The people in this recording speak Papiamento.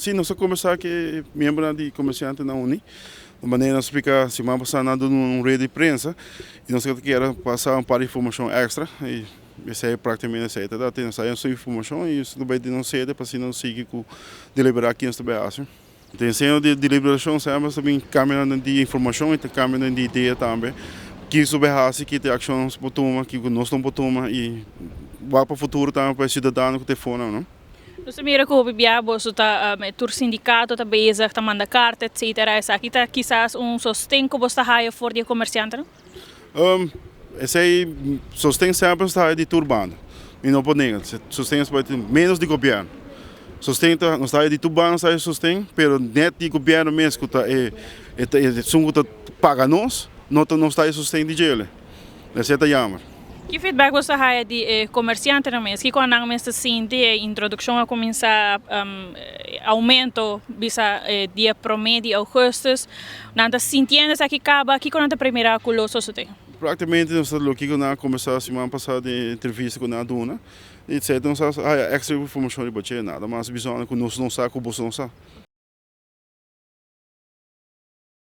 Si, nos a kombersá ku e miembronan di komersiantenan uní. Di manera nos splika siman pasá nan duna un rueda di prensa i nos kier pasa un par di informashon èkstra i esei praktikamente esei ta dati. Nos a haña su informashon i nos ta bai den nos sede pa asina nos sigui ku deliberá kiko nos ta bai hasi. Den seno di deliberashon semper ta bin kambionan di informashon i ta kambionan di idea tambe. Kiko nos ta bai hasi, ki ta e akshon nos por tuma, kiko nos no por tuma i wak pa futuro tambe pa e siudadano ku ta e fonan, no. Nos ta mira ku hopi bia boso ta tur sindikato ta bezig ta manda karta etcetera esaki ta kisas un sosten ku boso ta haya for di e komersiantenan? Esei sosten semper nos ta haya di tur banda mi no por nega sosten nos por haya menos di gobièrnu sosten ta nos ta haya di tur banda nos ta haya sosten pero net di gobièrnu mes ku ta e esun ku ta paga nos no ta nos ta haya sosten di djele. Esei ta jammer. Ki feedback bo ta haya di e komersiantenan mes? Kiko nan mes ta sinti e introdukshon a kuminsá, oumento bisa e dia promé di ougùstùs? Nan ta sintiendo esaki kaba? Kiko nan ta premirá ku lo sosodé? Praktikamente nos ta loke ku nan a kombersá siman pasá den e entrevista ku nan a duna i esei nos a haya èkstra informashon riba dje. Nada mas bisando ku nos no sa ku boso no sa.